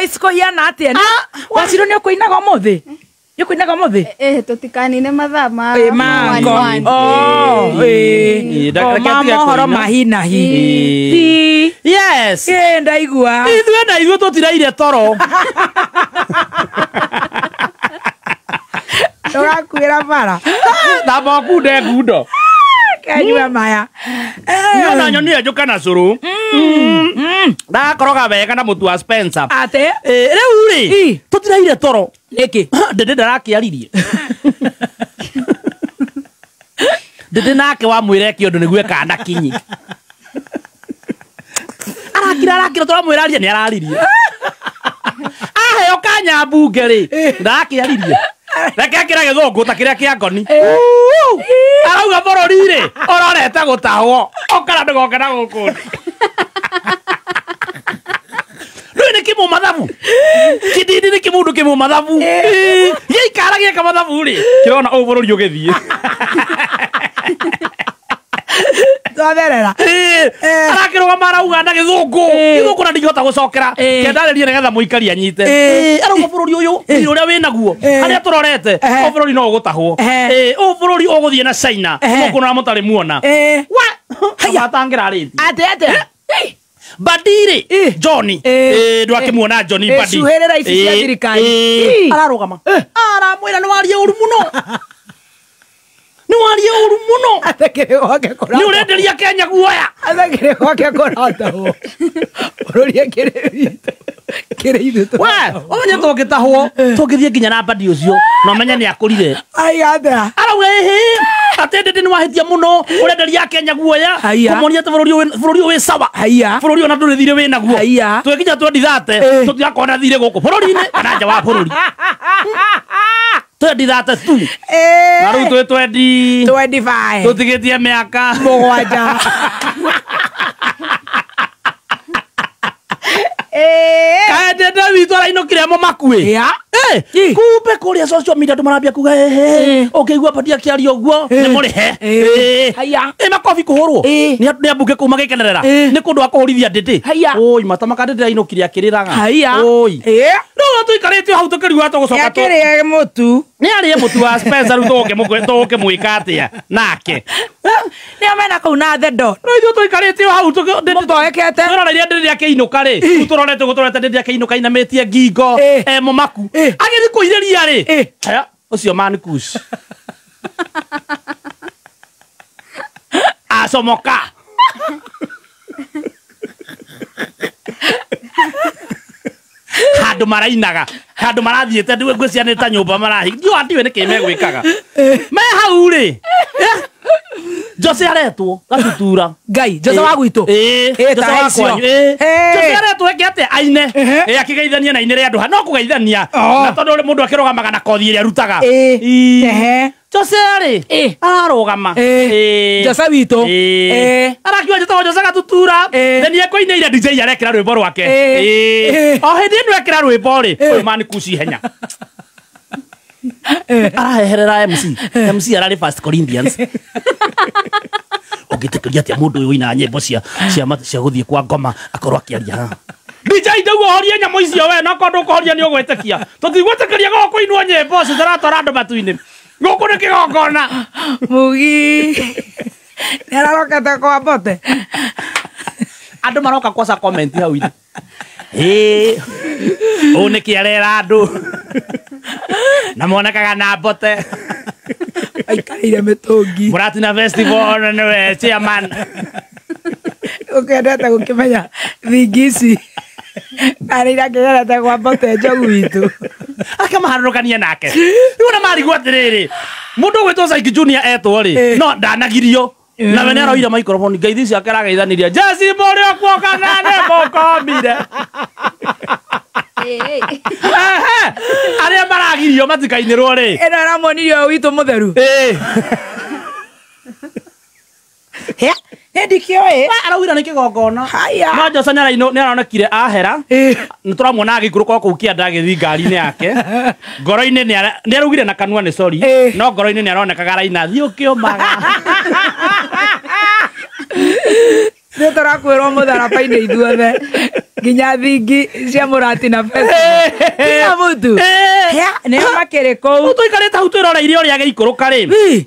Thaa ici kũhiana atĩa? Wacirũ nĩ ũkũinaga ũmũthĩ? Nĩ ũkũinaga ũmũthĩ? Tũtikanine mathaa ma Ĩ, mango. one, one. Oh, ĩ. Ĩ, O, reke ma atige mohoro kũina. ma hi na hi. Ĩ. Ti. Yes. Ĩ, ndaigua. Ithuĩ na ithuĩ tũtiraire toro. Ndũgakuĩra bara. Thamba ũkunde ngundo. Kenyue maya. Niona nyonire njũka na cũrũ. Ndakoroga wega na mũtu wa Spencer. Atĩ? Rĩu rĩ, Ĩ. tũtiraire toro. Nĩkĩ? Ndĩndĩ ndarakĩaririe. Ndĩndĩ nake wamwĩra eke ũndũ nĩguo ekaga na kinyi. Arakira arakira tũramwĩra arie nĩ araririe. Aheo kanya mbunge rĩ, ndarakĩaririe. Reke akĩra gĩthũngũ ta kĩrĩa kĩa ngoni. Arauga bũrũri rĩ, ũrorete gũtahwo. Ũkara ndũgoke na gũkũ thĩ. Rĩu nĩ kĩmũ mathabu. Kĩndindi nĩ kĩmũndũ kĩmũ mathabu. Gĩikara gĩeka mathabu rĩ, kĩrona ũũ bũrũri ũgĩthiĩ. Twatherera. Arakĩrũgama arauga na gĩthũngũ. Gĩthũngũ na ndingĩhota gũcokera. Kĩndarĩrie nĩgetha mũikari anyite. Arauga bũrũri ũyũ, thirĩ ũrĩa wĩnaguo, harĩa tũrorete, ũyũ bũrũri no ũgũtahwo. Ũyũ bũrũri ũgũthiĩ na China, gũkũ na mũtarĩ muona. Wa! Haya. Matangĩrarĩtie. Atĩ atĩa? Badiri Johnny ndwakimuona Johnny Badi Cuhĩrĩra ici cia thirikari. Ararũgama aramwĩra nĩ waria ũru mũno, nĩ waria ũru mũno. Athekere gwake Nĩ ũrenderia Kenya guoya. Athekere gwake kũratahwo. Bũrũri akĩrĩ witũ. Kĩrĩ ithuĩ We tũratahwo. ũmenye tũngĩtahwo tũngĩthiĩ nginya na Badi ũcio na ũmenye nĩ akũrire. Aiga atĩa? Arauga ĩhĩ atĩ ndĩndĩ nĩ wahĩtia mũno, ũrenderia Kenya guoya. Haiya. Kũmonia atĩ bũrũri ũyũ wĩ sawa. Haiya. Bũrũri ũyũ na ndũrĩ thirĩ wĩ naguo. Haiya. Twĩkinya 2030 tũtigakorwo na thirĩ gũkũ bũrũri-inĩ kana nja wa bũrũri. 2030 tu na rĩu twĩ 20 25. Tũtigĩtie mĩaka 7. Kaĩ ndĩndĩ witũ arainũkire mũmakuĩ? Ya. Kumbe kũrĩa social media andũ marambia kuga ehe, ũkĩigua Badi akĩaria ũguo nĩ mũrĩhe. Haiya. Makobi kũhũrwo nĩ ambunge kũu magĩkenerera nĩ kũndũ wa kũhũrithia ndĩndĩ. Haiya. Oi matamaka ndĩndĩ ainũkire akĩrĩraga. Haiya. Oi rĩu tũikarĩte hau tũkĩrigwo tũgũcoka Nĩakĩrĩe mũtu. Nĩ arĩe mũtu wa Spencer, rĩu tũgũkĩmwĩka atĩa nake? Nĩo mena kũu na the dot. Rĩu ithuĩ tũikarĩte o hau Mũtoekete. Tũroreire ndĩndĩ akĩinũka rĩ, rĩu tũrorete ũguo tũrorete ndĩndĩ akĩinũka inamĩtie ngingo e mũmaku agĩthiĩ kũirĩria rĩ. Haya, ũcio man kush acomoka. Handũ marainaga, handũ marathiĩte ndiwe ngwĩciria nĩ ta nyũmba marahi ndiũ ndiũĩ nĩkĩ megwĩkaga me hau rĩ. Jose aretwo gatutura. Ngai, Jose wa gwitũ. Jose Ta wa icio. kwanyu. Jose aretwo eke atĩa? Aine. Akĩgeithania na ainĩre andũ no kũgeithania. Na tondũ mũndũ akĩrũgamaga na kothi ĩrĩa arutaga. Jose rĩ ararũgama. Jose witũ. Arakiuga njĩtagwo Jose Gatutura. Na nĩ ekũinĩire DJ arekĩra rwĩmbo rwake. O hĩndĩ ĩno ekĩra rwĩmbo rĩ, ũyũ man kuci ihenya araheherera MC. MC ararĩ First Corinthians. Ũngĩtĩkĩria atĩa mũndũ ũyũ ũinaga nyĩmbo cia gũthiĩ kwa ngoma akorwo akĩaria haha? DJ ndauga ũhorie nyamũ icio we, no korwo ndũkũhoria nĩ ũgwĩtĩkia. Tũtigwĩtĩkĩria gũkũ kũinwo nyĩmbo icio ciratwara andũ matu-inĩ. Gũkũ nĩ kĩgongona. Mugi. Nĩ ararokete kwa mbote. Andũ maroka kwaca comment hau inĩ. Ũũ nĩkĩ arera andũ? Na monekaga na mbote. Aikarĩire mĩtũngi. Mũratina festival na nĩwe chairman. Ũkĩendete gũkĩmenya thingi ici. Arĩ irakĩgerete kwa mbote njogu witũ. Akamaharũrũkania nake. Rĩu ona marigwo atĩrĩrĩ, mũndũ ũgwĩtwo Saiki Junior etwo rĩ, no ndanagirio. Na we nĩaroire microphone ngeithi ciake arageithanirie. Jesse mũrĩ okuo kana nĩ mũkomire? Arĩa maragirio matikainĩrwo rĩ. Ĩno ĩramuonirie ũyũ witũ mũtheru. He, nĩ ndikĩũĩ. Araugire nĩ kĩgongona. Haya. No Jose nĩaronekire ahera. Nĩ tũramuona agĩikũrũka o kũu kĩanda agĩthiĩ ngari-inĩ yake. Ngoro-inĩ nĩaraugire na kanua nĩ sorry. No ngoro-inĩ nĩaronekaga araina thiĩ ũkĩũmaga. Nĩ tũrakwĩrwo mũtharaba-inĩ ithuothe nginya thingi cia mũrati na kila mũtu nĩo makĩrĩ kũu. Tũikarĩte hau twĩroreire ũrĩa agĩikũrũka rĩ,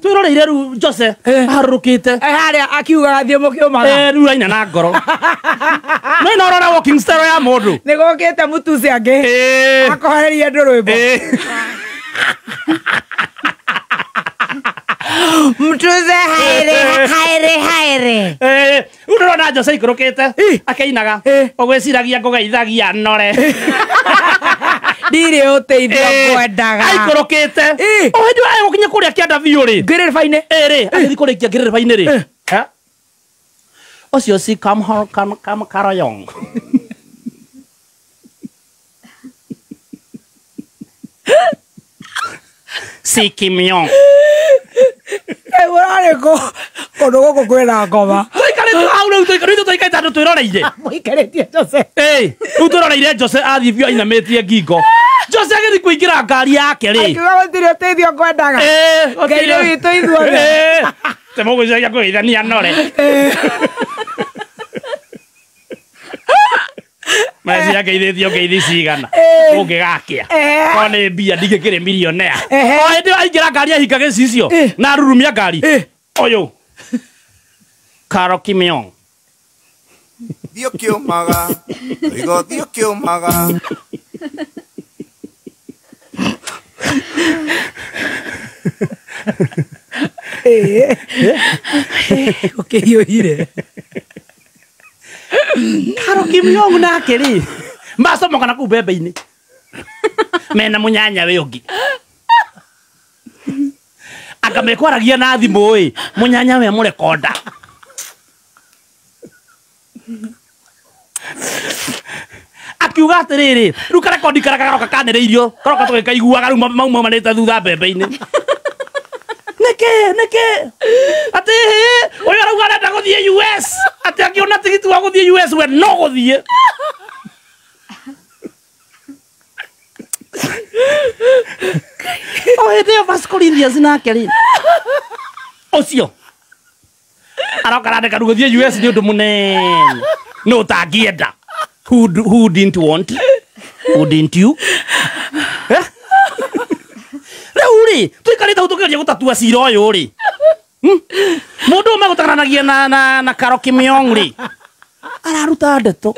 twĩroreire rĩu Jose aharũrũkĩte harĩa akiugaga thiĩ mũkĩũmaga, rĩu aina na ngoro no ĩno ũrora walking style ya mũndũ nĩ gũkĩte mũtuci angĩ akohereria andũ rwĩmbo mtuze haere haere haere. Rĩu ndĩrona Jose aikũrũkĩte akĩinaga ũgwĩciragia ngũgeithagia nore ndirĩ ũteithio ngwendaga aikũrũkĩte o hĩndĩ ĩyo egũkinya kũrĩa kĩanda biũ rĩ ngĩrĩrĩba-inĩ ĩrĩ agĩthiĩ kũrĩkia ngĩrĩrĩba-inĩ rĩ ũcio si kam karoyong si Kim Yong. Ũrarĩ kũndũ gũkũ kwĩna ngoma. Tũikarĩte hau rĩu tũikarĩte andũ twĩroreire. Mũikarĩtie Jose. Rĩu twĩroreire Jose athiĩ biũ ainamĩtie ngingo. Jose agĩthiĩ kũingĩra ngari yake rĩ. Akiuga gũtirĩ ũteithio ngwendaga. Ngai nĩ witũ ithuothe. Te mũgwĩciragia kũgeithania nore. Meciria ngeithĩtio ngeithi cigana ũngĩgakĩa korwo nĩ mbia ndingĩkĩrĩ millionaire. O hĩndĩ ĩyo aingĩra ngari ahinga gĩcicio na arurumia ngari ũyũ Karo Kim Yong thiĩ ũkĩũmaga ũigo thiĩ ũkĩũmaga. Ũkĩhiũhire Karo Kim Yong nake rĩ macomoka na kũu mbembe-inĩ mena mũnyanya we ũngĩ anga mekwaragia na thimũ ĩ mũnyanya we mũrekonda akiuga atĩrĩrĩ rĩu karekondi karĩa karoka kanĩrĩirio karoka tũgĩkaiguaga rĩu mau maumanĩte thutha mbembe-inĩ nĩkĩ nĩkĩ atĩ ũyũ arauga arenda gũthiĩ US atĩ akĩona tigiti wa gũthiĩ US we no gũthiĩ. O hĩndĩ ĩyo First Corinthians nake rĩ ũcio aroka arandĩka rĩu gũthiĩ US nĩ ũndũ mũnene no ũtangĩenda. Who didn't want? Who didn't you? Rĩu rĩ tũikarĩte hau tũkĩgeria gũtatua cira ũyũ rĩ mũndũ ũmwe gũtagananagia na Karo Kim Yong rĩ araruta ndeto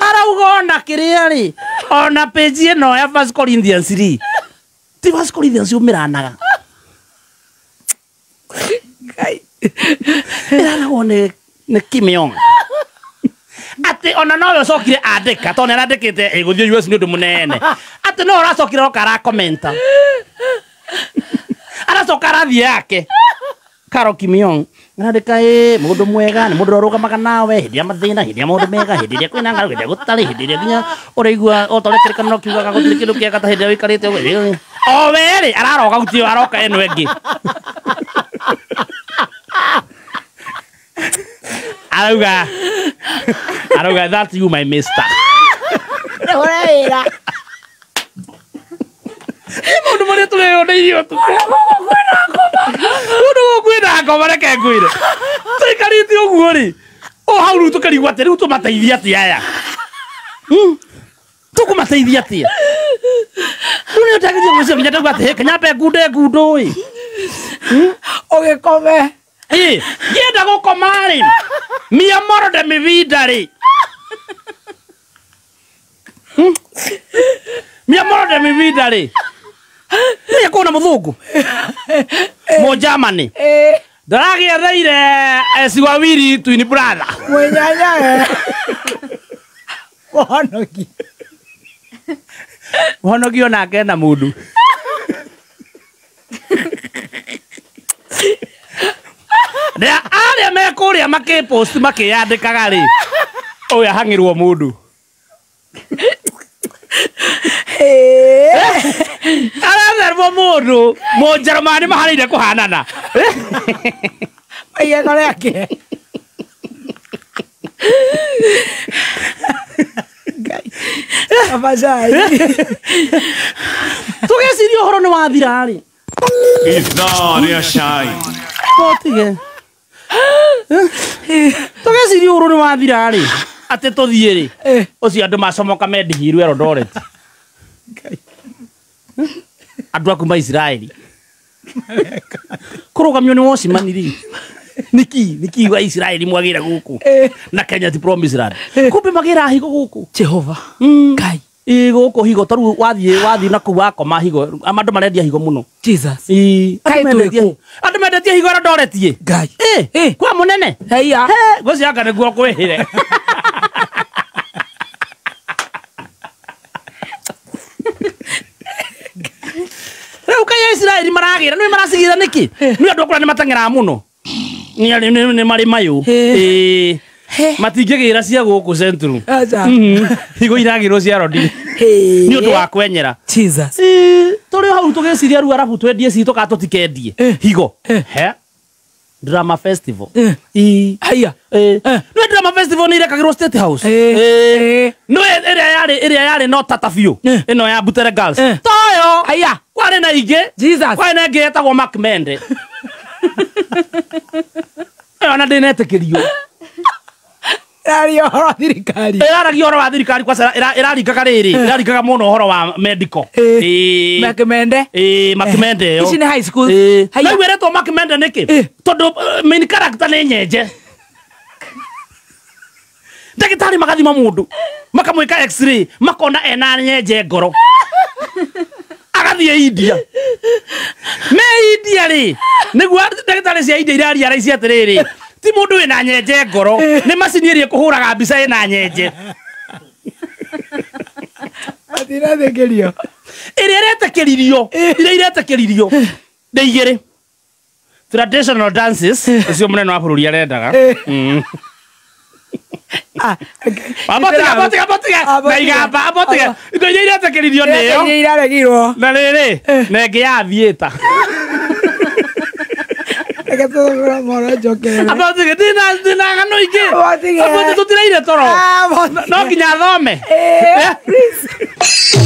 arauga ona kĩrĩa rĩ ona page ĩno ya First Corinthians rĩ ti First Corinthians ũmĩranaga ĩranagwo nĩ Kim Yong atĩ ona nowe ũcokire andĩka tondũ nĩarandĩkĩte ĩgũthiĩ US nĩ ũndũ mũnene atĩ no ũracokire oka arakomenta aracoka arathiĩ yake Karo Kim Yong arandĩka ĩ mũndũ mwega nĩ mũndũ ũrũgamaga nawe hĩndĩ ya mathĩna hĩndĩ ya maũndũ mega hĩndĩ ĩrĩa kwĩna ng'aragu hĩndĩ ĩrĩa gũtarĩ hĩndĩ ĩrĩa nginya ũraigua o ta ũrĩa kĩrĩkanĩro kiugaga gũtirĩ kĩndũ kĩega ta hĩndĩ ĩrĩa ũikarĩte ũguo o we rĩ araroga gũtirĩ aroka ĩno ĩngĩ arauga arauga that's you my mister. Ũre wĩra Maũndũ marĩa tũreyoneire ũtukũ mũndũ gũkwĩna ngoma reke ngwĩre tũikarĩte ũguo rĩ o hau rĩu tũkarigwo atĩ rĩu tũmateithie atĩa aya tũkũmateithia atĩa rĩu nĩyo ndageria gwĩciria nginya ndauga atĩ kanyambe ngunde ngundo ĩ ũgĩkome ngĩenda gũkoma rĩ mi amor de mi vida rĩ mi amor de mi vida rĩ nĩ kuona mũthũngũ mũnjamani ndĩragĩetheire Esiwawiri twin brother mũnyanya mũhonoki mũhonoki onake ena mũndũ arĩa me kũrĩa makĩpost makĩyandĩkaga rĩ ũyũ ahang'ĩrwo mũndũ aretherwo mũndũ mũnjerumani maharĩire kũhanana igego rĩake Abacai tũgĩciria ũhoro nĩ wathira rĩ Ithaa rĩa cai tũtige Tũgeciria ũrũ nĩ wathira rĩ atĩ tũthiĩ rĩ ũcio andũ macomoka mendihirwe Eldoret. Andũ aku ma Isiraeli kũrũgamio nĩ wocimani rĩ niki wa Isiraeli mwagĩra gũkũ na Kenya ti promise land kumbe magĩra higo gũkũ Jehova Ngai ĩ gũkũ higo tarĩu wathiĩ na kũu wakoma higo andũ marendia higo mũno. Jesus. Ĩ, Kaĩ andũ twĩ mendetie kũ? andũ mendetie higo Eldoret ĩ. Ngai. Ĩ, kwa mũnene. Haiya. He, ngwĩciria nĩguo kwĩhĩre. Rĩu kaĩ Isiraeli maragĩra nĩ maracigĩra nĩkĩ? Nĩ andũ akũrĩa nĩ mateng'eraga mũno. Nĩ marĩ mayũ. Ĩ. Matingĩgĩra cia gũkũ Central. Aca. Higo iragĩrwo cia rodi. Nĩ ũndũ wa kwenyera. Jesus. Tũrĩ o hau tũgĩciria rĩu arabu twendie citũ kana tũtikendie higo. He. Drama festival. Ĩ. Haiya. Nĩ drama festival nĩ irekagĩrwo State House. No ĩrĩa yarĩ no tata biũ. Ĩno ya Butere Girls. Toyo. Haiya. Kwarĩ na ingĩ. Jesus. Kwarĩ na ĩngĩ yetagwo Mark Mende. Ĩyo ona ndĩnetĩkĩrio. Ĩraria ũhoro wa thirikari. Ĩraragia ũhoro wa thirikari kwaca ĩraringaga rĩrĩ. Ĩraringaga mũno ũhoro wa medical. Ĩ. Makimende. Ĩ, Makimende ĩyo. Ici nĩ high school. Ĩ. Haiya. Rĩu ĩretwo Makimende nĩkĩ? Tondũ main character nĩ nyenje. Ndagĩtarĩ magathima mũndũ makamwĩka x-ray makona ena nyenje ngoro agathiĩ India. Me India rĩ nĩguo ndagĩtarĩ cia India iraria raici atĩrĩrĩ ti mũndũ wĩna nyenje ngoro nĩ macini ĩrĩa ĩkũhũraga mbica ĩna nyenje. Matirathĩkĩrio. Ĩrĩa ĩretĩkĩririo iria iretĩkĩririo nĩ igĩrĩ. Traditional dances ũcio mũnene wa bũrũri arendaga. Abotiga na igamba abotiga indo iria iretĩkĩririo nĩyo Iria iraregirwo. na rĩrĩ na ĩngĩ ya theatre. Reke tũthomere mohoro njokerere. Abotiga ndĩna ng'ano ingĩ. Abotige. Abotige tũtiraire toro. Ah, abotige. No nginya thome. Please.